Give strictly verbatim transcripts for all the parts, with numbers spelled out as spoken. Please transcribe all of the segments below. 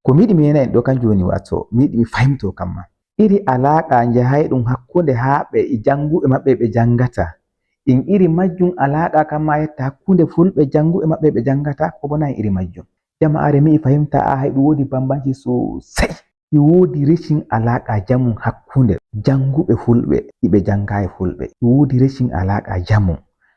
Ko mi yiɗi mi yeena en ɗo kanjum woni, wato mi yiɗi mi fahimto kamma. Iri alaaqa njahayɗum hakkunde haaɓe e jannguɓe maɓɓe ɓe janngata. In iri majjum alaaqa kamma yetta hakkunde fulɓe jannguɓe maɓɓe ɓe janngata, ko bona en iri majjum. Jama'aare mi fahimta a hay ɗum woodi bambanci sosai. E woodi resin alaaqa jamum hakkunde jannguɓe fulɓe e ɓe janngaay fulɓe. E woodi resin alaaqa jamum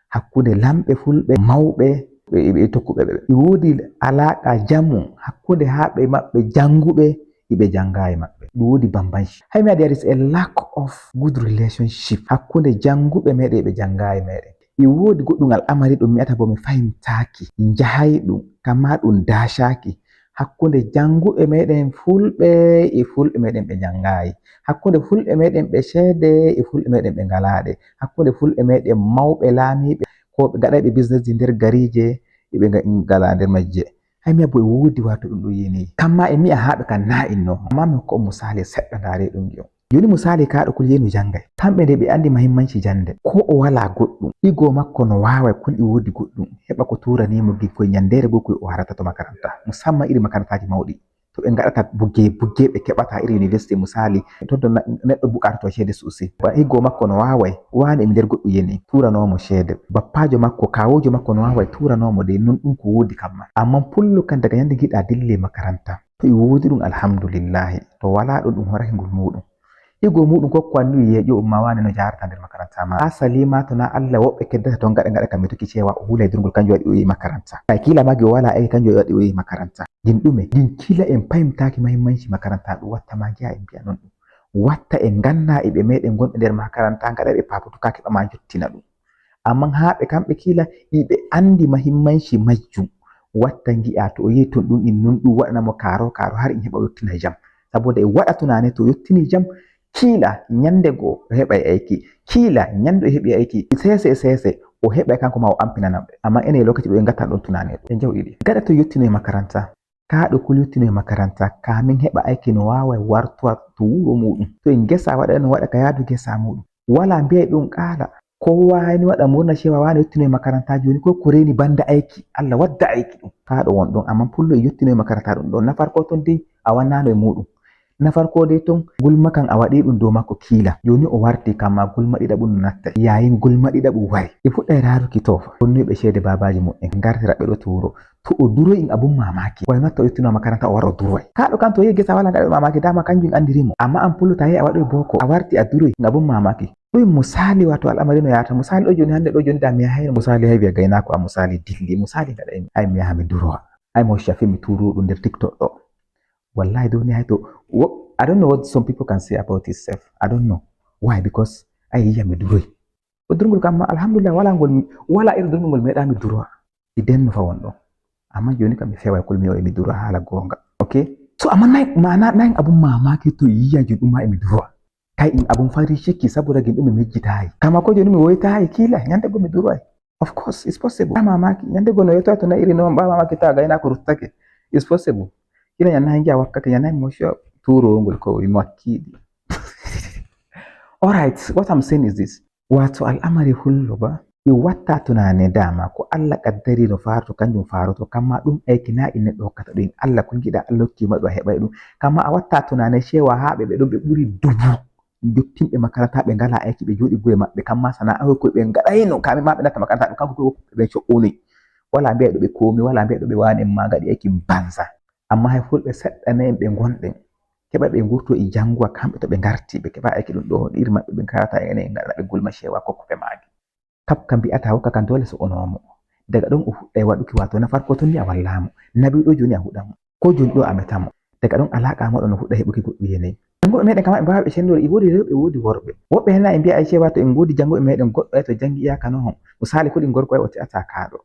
hakkunde lamɓe fulɓe mawɓe e ɓe tokkuɓe ɓe. E woodi alaaqa jamum hakkunde haaɓe maɓɓe jannguɓe e ɓe janngaay maɓɓe. Ɗum woodi bambanci. Hay mi adi there is a lack of good relationship hakkunde jannguɓe meɗen e ɓe janngaay meɗen. E woodi goɗɗum al'amari ɗum mi ata bo mi fahimtaaki. Njahay ɗum, kama ɗum daashaaki. Hakkunde jannguɓe meɗen fulɓe e fulɓe meɗen ɓe janngaayi. Hakkunde fulɓe meɗen ɓe ceede e fulɓe meɗen ɓe ngalaaɗe. Hakkunde fulɓe meɗen mawɓe laamiiɓe ko ɓe gaɗayɓe business ji nder gariije e ɓe nga-, ngalaa nder majje. Hay mi abbo e woodi wato ɗum ɗo yini. Kamma e mi'a haa ɓe kan na inno. Amma mi hokka on misali seɗɗa ndaare ɗum yo. Joni misali kaaɗo kul yenu janngay. Kamɓe nde ɓe andi mahimmanci jannde. Ko o wala goɗɗum. Igo makko no waaway kul e woodi goɗɗum. Heɓa ko tuuranimo gi koye nyanndeere goo koye o harata to makaranta. Musamman iri makarantaaji mawɗi. To ɓe ngaɗata bugge, bugge ɓe keɓata iri université misali. Ton to na-, neɗɗo buƙata to ceede suusi. Ba igo makko no waaway. Waane emi nder goɗɗum yeni. Tuuranomo ceede. Bappaajo makko, kaawoojo makko no waaway tuuranomo de non ɗum ko woodi kamma. Amma pullo kan daga nyannde giɗa dille makaranta. To e woodi ɗum alhamdulillahi. To wala ɗum ɗum horahi ngol muɗum. Igo muɗum ko ko anndi yeeƴo umma waane no jaarata nder makaranta ma. Asali ma to na Allah woɓɓe keddata ton gaɗa gaɗa kamɓe tokki cewa o hulay durngol kanjum waɗi o yehi makaranta. Kay kila magi o wala aiki kanjum waɗi o yehi makaranta. Gin ɗume? Gin kila en payimtaaki mahimmanci makaranta ɗum watta ma ngi'a en mbi'a non ɗum. Watta en nganna e ɓe meɗen gonɓe nder makaranta gaɗa ɓe paputuka keɓa ma jottina ɗum. Amma haa ɓe kamɓe kila iɓe andi mahimmanci majjum. Watta ngi'a to o yehi ton ɗum in non ɗum waɗana mo karo karo har in heɓa o yottina jam. Saboda e waɗa tunane to o yottini jam, kiila nyande goo o heɓay aiki, kiila nyande o heɓi aiki sese e sese o heɓay kanko ma o ampinana ɓe. Amma ene lokaci ɗo en ngata ɗon tunane ɗo en jaw ɗiɗi gaɗa to yottino e makaranta. Kaa ɗo kul yottino e makaranta kamin heɓa aiki no waaway wartowa to wuro muɗum, to e ngesa waɗa no waɗa ka yaadu ngesa muɗum. Wala mbiyay ɗum qaala. Kowa hani waɗa murna cewa wani yottino e makaranta joni ko ko reni banda aiki Allah wadda aiki ɗum. Kaa ɗo won ɗon amma pullo e yottino e makaranta ɗum ɗon nafar ko ton dey a wannano e muɗum. Nafar ko dey ton gulma kan a waɗi ɗum dow makko kiila joni o warti kamma gulma ɗiɗaɓum no natta yayin gulma ɗiɗaɓum wari ɓe fuɗɗay raruki tofa konnuɓe ceede babaji muɗum ngartira ɓe ɗo turo. To o duroy in abun mamaki way natta o yettuno makaranta o wara o duroy kaɗo kan to yehi gesa wala ngaɗa mamaki dama kanjum andiri mo amma an pullo ta yehi a waɗoy boko a warti a duroy in abun mamaki. Ɗum misali wato al'amari no yata misali ɗo joni hande ɗo joni da mi yahayno misali hay wiya gaynako a misali dilli misali ngaɗa en ay mi yaha mi durowa ay mo shafi mi turu ɗum nder tiktok ɗo. Wallahi doni hay to wo- I don't know what some people can say about itself. I don't know why because ay yiya mi duroy. O durgol kam alhamdulillah wala ngol wala iri durgol ngol meɗa mi durowa. I denno fa won ɗo. Amma joni kam mi feway kul mi o emi durowa hala gonga. Okay. So amma nay mana nay abun mamaki to yiya joni ɗum ma emi durowa. Kay in abun fari shiki saboda gin ɗum mi mejjitayi kama ko joni mi woytayi kila nyande go mi duroway. Of course it's possible ba mamaki nyande go no yettoy to na iri non ba mamaki ta gayna ko ruttake. It's possible. Kila nyanna hangi a wakkake nyanna mo sho turo ngol ko wi makki. All right, what I'm saying is this. Wato al'amari hullo ba i watta tunane dama ko Allah qaddari no faroto kanjum faroto kamma ɗum aiki na in neɗɗo hokkata ɗum in Allah ko giɗa Allah hokki ma ɗum a heɓay ɗum. Kamma a watta tunane cewa ha ɓe ɓe ɗon ɓe ɓuri dubu jottinɓe makaranta ɓe ngala aiki ɓe joɗi gure maɓɓe kamma sana'a hoy koy ɓe ngaɗayno kami ma ɓe natta makaranta ɗum kanko koy ɓe co'uni. Wala mbiya ɗo ɓe komi wala mbiya ɗo ɓe wani en ma ngaɗi aiki banza. Amma hay fulɓe seɗɗa na en ɓe gonɗen keɓa ɓe ngurto e janguwa kamɓe to ɓe ngarti ɓe keɓa eke ɗum ɗo iri maɓɓe ɓe ngarata ene ngaɗa ɓe gulma cewa kokkuɓe maagi. Kap ka mbi'ata hokka kan dole so onomo daga ɗon o fuɗɗay waɗuki wato nafar ko tonni a wallamo nabi ɗo joni a huɗamo ko joni ɗo a metamo. Daga ɗon alaqa moɗon no fuɗɗa heɓuki goɗɗum yenayi. Janguɓe meɗen kama ɓe mbawi ɓe cendori e wodi rewɓe wodi worɓe woɓɓe hena e mbiya ay cewa to en godi janguɓe meɗen goɗɗo ay to jangi iyaka no hon misali ko ɗin gorko ay o te'ata kaɗo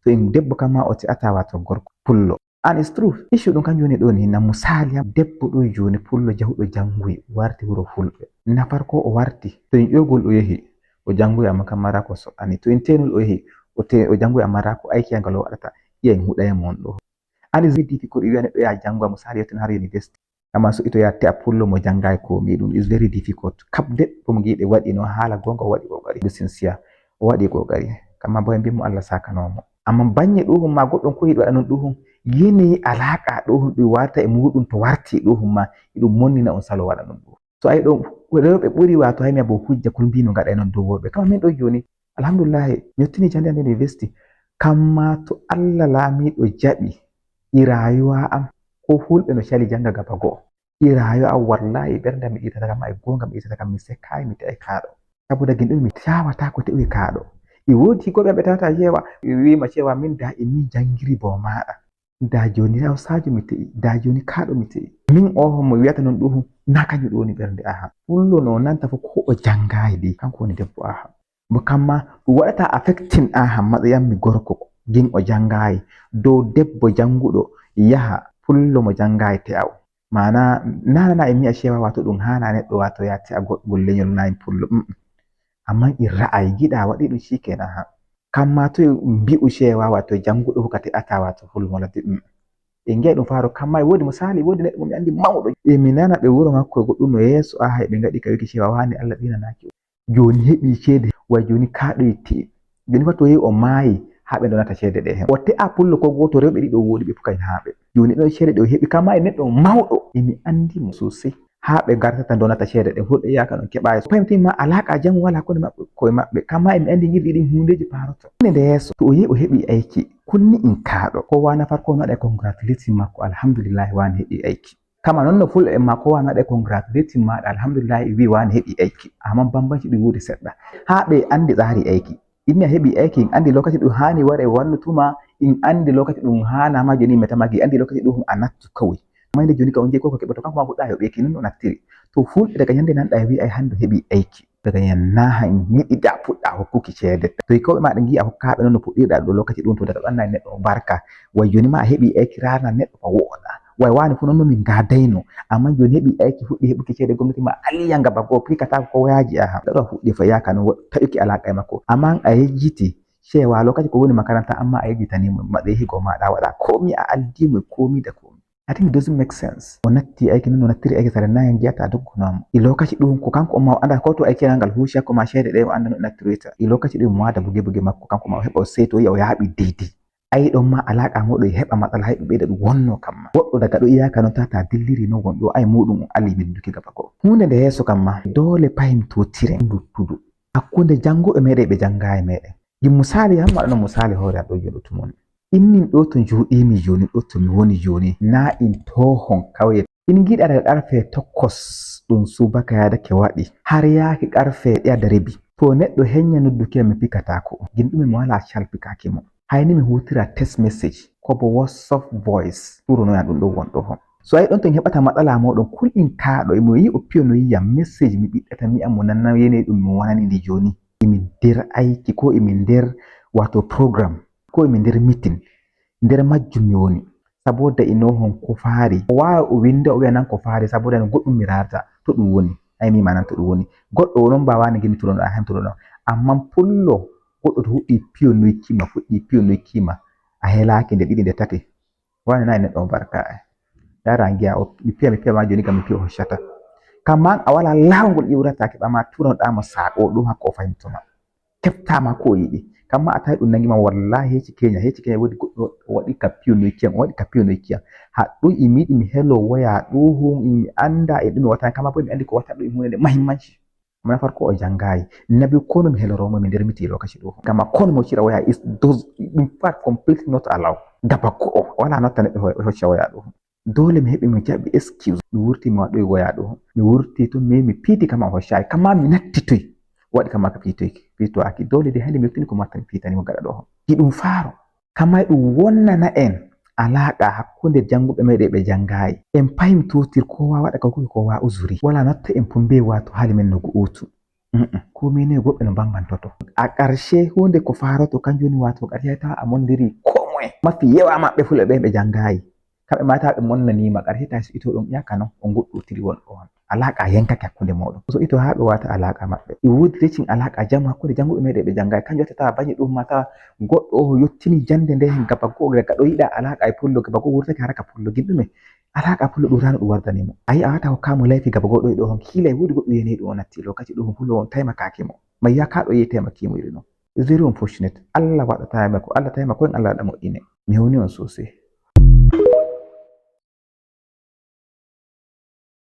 to en debbo kamma o te'ata wato gorko pullo. And it's true. Issue ɗum kanjum woni ɗo ni na misali ha debbo ɗo joni pullo jahuɗo janguy warti wuro fulɓe nafar ko o warti to en ƴogol o yehi o janguy amma kam mara ko soɗɗani to en tenul o yehi o te o janguy amma ra ko aykiyangal o waɗata iya en huɗa e mon ɗo. And it's very difficult iwiya neɗɗo ya jangu a misali yettin har university amma so ito yatte a pullo mo jangay ko mi ɗum is very difficult kap debbo mo giɗe waɗi no hala gonga o waɗi kokari de sincere o waɗi kokari kamma boy mbimo Allah sakanomo. Amma banye ɗuhum ma goɗɗum ko yiɗi waɗa non ɗuhum Yanayi alaaka ɗo hon ɗum warta e muɗum to warti ɗo hon ma, iɗum monnina on salo waɗa ɗum ɗo. So ay ɗo, rewɓe ɓuri wato hay mi abo hujja kon mbino ngaɗa e non dow worɓe. Kama min ɗo joni, alhamdulillahi, mi yottini jande am university. Kamma to Allah laamiɗo jaɓi, i rayuwa am, ko hulɓe no cali janga gaba go'o. I rayuwa am wallahi ɓernde am mi itata kam, ay gonga mi itata kam, mi sekkayi, mi te'ay kaaɗo. Saboda gin ɗum mi tawata ko te'uyi kaaɗo. I wodi higgoɓe am ɓe tawata cewa, i wima cewa min da i min jangiri bo maɗa. Da joni Hausajo mi te'i, da joni kaaɗo mi te'i. Min o mo wiyata non ɗum na kañum ɗo woni ɓernde aha. Pullo no nanta fof ko o jangayi ɗi, kanko woni debbo aha. Mo kamma ɗum waɗata affecting aha matsayammi gorko gin o jangayi. Dow debbo janguɗo yaha pullo mo jangayi te'aw. Mana nanana e mi'a cewa wato ɗum hana neɗɗo wato ya te'a goɗɗo leñol nayi pullo. Mm, mm. Amma i ra'ayi giɗa waɗi ɗum shikenan ha. Kamma to mbi'u cewa wato janguɗo hukate ata wato hulmo ladde. Mm. E ngi'a ɗum faro kamma e wodi misali, wodi neɗɗo mo mi andi mawɗo. E mi nana ɓe wuro makko e goɗɗum no yeeso aha, e ɓe ngaɗi ka wiki cewa wani Allah ɗinanaki. Joni heɓi ceede, way joni kaaɗoy te'e. Joni fa to yehi o maayi, haa ɓe donata ceede ɗe hen. O te'a pullo ko gooto, rewɓe ɗiɗo woodi ɓe puka en haa ɓe. Joni ɗo ceede ɗe o heɓi, kamma e neɗɗo mawɗo, e mi andi mo sosai. Haa ɓe gartata donata ceede ɗe, hulɓe yaka ɗon keɓayi. So payimtin ma alaaka jam wala hakkunde maɓɓe, koye maɓɓe. Kamma e mi andi ngiri ɗin hundeji paroto. Nde yeeso, to o yehi o heɓi ayki, kunni in kaaɗo. Ko wana farko on waɗa congratulating makko, alhamdulillahi wani heɓi ayki. Kama non no fulɓe en ma ko wana ɗe congratulating maɗa, alhamdulillahi, wi wani heɓi ayki. Amma bambanci ɗum wodi seɗɗa. Haa ɓe andi tsari ayki. Inni a heɓi ayki, in andi lokaci ɗum hani ware wannutuma, in andi lokaci ɗum hana ma joni meta magi, andi lokaci ɗum a nattu kawai. Amma inde joni ka on jeyi ko ko keɓoto kanko ma fuɗɗa heɓi ayki, non o nattiri. To fulɓe daga ñande nan ɗa wi ay hande heɓi ayki. Daga ñande na han yiɗi da puɗɗa hokkuki ceede. To e kawɓe maɗa ngi'a hokkaɓe non no puɗɗirɗa ɗo lokaci ɗum, to daga ɗon nayi neɗɗo o barka. Way joni ma a heɓi ayki rana neɗɗo fa woɗa. Way wani fu non no min gadayno. Amma joni heɓi ayki fuɗɗi heɓuki ceede gomnati ma aliya ngaba go pikata ko woyaji aha. Ɗaɗo fuɗɗi fa yaka non taƴuki alaaka e makko. Amma a yejjiti cewa lokaci ko woni makaranta amma a yejjitani mo maɗe higo maɗa waɗa komi a aldi mo komi da komi. I think it doesn't make sense. O natti ayki non, o nattiri ayki sare nayi ngiyata dogguno mo. I lokaci ɗum ko kanko o ma o anda ko to ayki ngal huuci hakko ma ceede ɗe o anda no nattiroyta. I lokaci ɗum mo wada buge buge makko kanko ma o heɓa o seyto o yi'a o yaaɓi deydey. Ayi ɗon ma alaaka moɗo e heɓa matsala hay ɗum ɓeyda ɗum wonno kamma. Goɗɗo daga ɗo iyaka non tata dilliri non won ɗo ay muɗum o ali min duki gaba ko. Hunde nde yeeso kamma dole pahimtotire luttudu. Hakkunde janguɓe meɗe ɓe jangayi meɗe. Gin misali, hamma ɗo misali hoore am ɗo joɗo tumon. Innin ɗo to njuɗimi joni, ɗo to mi woni joni, na in tohon kawye. In giɗa daga karfe tokkos ɗum subaka yadake waɗi. Har yaaki karfe ɗiya da rebi. To neɗɗo henya nodduki am mi pikatako. Gin ɗume mi wala calpikaki mo. Hayni mi hutira text message, ko bo WhatsApp voice. Turonoyan ɗum ɗo won ɗo hon. So ay ɗon to en heɓata matsala moɗon, kul in kaɗo, e mo yi o piyo no yiyam message mi ɓiɗɗata mi am mo nanna yene ɗum mi wonani ndi joni. Emi nder ayki ko emi nder wato program ko emi nder meeting, nder majjum mi woni. Saboda ino hon ko faari. O wawa o winda o wiya nan ko faari saboda no goɗɗum mi rarta to ɗum woni. Ay mi manan to ɗum woni. Goɗɗo o non mbawani gimi turono a hen turono. Amma pullo goɗɗo to huɗɗi piyo noykima, fuɗɗi piyo noykima, a helaki nde ɗiɗi nde tati. Wani nayi neɗɗo o barka ay. Dara ngiya o mi piya mi piya ma joni kam mi piya o hoccata. Kamma a wala lawol ngol ƴewrata keɓa ma turono ɗa mo saɗo ɗum hakko o fahimtoma. Keftama ko o yiɗi. Kamma a tawi ɗum nangi ma wallahi heci kenya heci kenya wodi goɗɗo o waɗi ka piyo noykiyam o waɗi ka piyo noykiyam. Haɗɗum imi yiɗi mi helo woya ɗuhum imi anda e ɗum mi wata kamma bo mi andi ko wata ɗum e hunde nde mahimmanci. Mana farko o jangayi nabi kono mi heloromo mi nder miti lokaci ɗo kamma kono mo cira woya is those ɗum fat completely not allow. Gaba ko o wala notta neɗɗo hocca woya ɗo. Dole mi heɓi mi jaɓi excuse mi wurti mi waɗoyi woya ɗo mi wurti to mi mi piiti kama o hoccayi kama mi nattitoy. Waɗi kama ka piitoyki piitoaki dole de hande mi yottini ko matta mi piitani mo gaɗa ɗo. Ki ɗum faaro. Kamay ɗum wonnana en alaaka hakkunde jannguɓe meɗen ɓe janngayi. En payim totir kowa waɗa ka kuki kowa uzuri wala notte en pumbe wato hali men no go'otu. Ko mene goɓɓe no bambantoto a ƙarshe hunde ko faroto kanjum woni wato ƙarshe tawa a mondiri ko moye mafi yewa maɓɓe fulɓe ɓe ɓe janngayi. Kamɓe ma tawa ɓe monnanima ƙarshe tawa so ito ɗum ƴaka non on goɗɗotiri won ɗo on alaaka yankake hakkunde moɗon so ito ha ɓe wata alaaka maɓɓe e wodi recin alaaka jam hakkunde jannguɓe meɗen ɓe janngayi kanjum watta tawa bañi ɗum ma tawa goɗɗo o yottini jannde nde hen gaba goo daga ɗo yiɗa alaaka e pullo gaba goo wurtake haraka pullo gin ɗume. Alaaka pullo ɗum rano ɗum wardanimo ayi a wata hokkamo laifi gaba goo ɗo e ɗo hon kiila e wodi goɗɗum yeni ɗum o natti lokaci ɗum pullo on taimakakimo. Mai ya kaɗo yehi taimakimo iri non. It's very unfortunate. Allah waɗa taimako Allah taimako en Allah waɗa moƴƴine. Mi hewni on sosai.